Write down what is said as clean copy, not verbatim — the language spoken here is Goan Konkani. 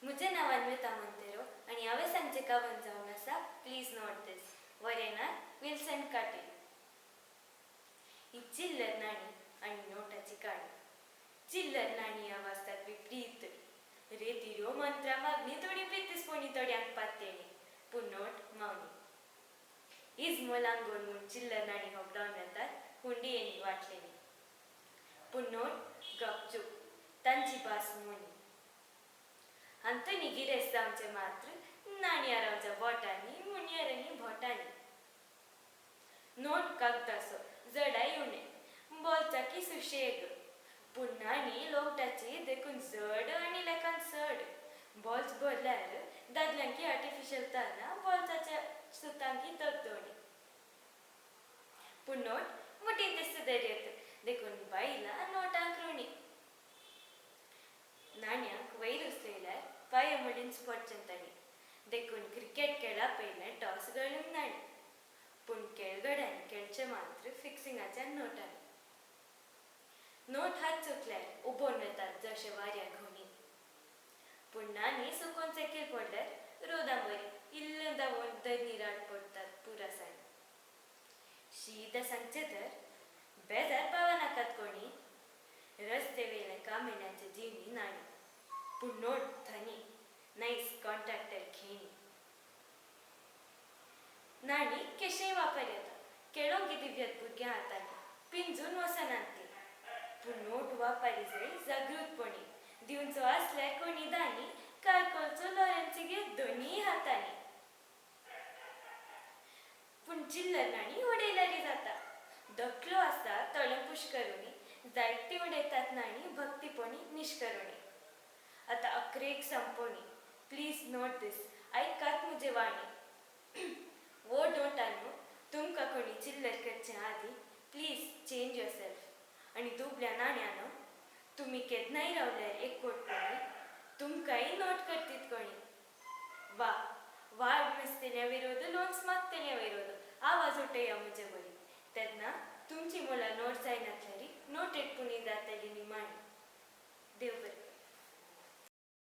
म्हजें नांव अन्विता मंतेरो आनी हांवें सांगचें कवन जावन आसा प्लीज नोट दीस. वरेनार विल्सन काटील. ही चिल्लर नाणी आनी नोटाची काणी. चिल्लर नाणी वाजतात विपरीत. रेतिऱ्यो मंत्रां मागणी थोडी पित्तीसपणी थोड्यांक पात्तेणी, पूण नोट मावनी. इजमोल आंगोन म्हूण चिल्लर नाणी होगडावन येतात हुंडयेनी वाटलेनी, पूण नोट गपचूप, तांची भास मोनी. अंतनी गिरेस्त जावचें मात्र नाणयार रावच्या बोटांनी, मुनयारांनी भोटांनी. नोट कागदाचो जडाय उणें, बोल्साकी सुशेग, पूण नाणी लोवटाची देखून जड आनी लेखान चड. बोल्स भरल्यार दादल्यांकी आर्टिफिशल तारना, बोल्साच्या सुतांकी तकदोणी. पूण नोट मुठीन दिसता दर्यत, देखून बायलां नोटांक ऋणी. नाण्यांक वयर उचलयल्यार पांय मोडीन पडचें तांणी, देखून क्रिकेट खेळा पयलें टॉस घालूंक नाणी. पूण खेळगड्यान खेळचें मात्र फिक्सिंगाच्या नोटांनी. नोट हात चुकल्यार उबोवन वेतात जशे वाऱ्या घोणी, पूण नाणी सुकोन सेकील पडल्यार रोदां बरी इल्लें दावोन दर्नीराट पडटात पुरासांनी. शीदा सांगचें तर बेजार पावनाकात कोणी, रस्ते वयल्या कामेण्यांचे जिवनी नाणी, पूण नोट धनी नायस कॉन्ट्रॅक्टर खेणी. नाणी केशेय वापर येता, खेळोंक दिव्यात भुरग्यां हातांनी, पिंजून वचनात ती, पूण नोट वापरी जाय जागृतपणी. दिवचो आसल्यार कोणी दानी, कारकोलचो लोरेंची घेत दोनीय हातांनी. पूण चिल्लर नाणी उडयल्यार जाता, धकलो आसा तळें पुष्करुणी, जायती उडयतात नाणी भक्तीपणी निष्करुणी. आतां अकरेक संपोणी, प्लीज नोट दीस, आयकात म्हजे वाणी. वो नोटांनो, तुमकां कोणी चिल्लर करचे आदीं प्लीज चेंज your self. आनी दुबल्या नाण्यानो, तुमी केन्नाय रावल्यार एकवटपणी, तुमकांय नोट करतीत कोणी. वा वाड मेजतल्या विरोध, लोन्स मागतल्या विरोध, आवाज उठया म्हजे बरी, तेन्ना तुमची मुलां नोट जायनातल्यारी नोटेड पुणी जातली निमाणी. देव बरें.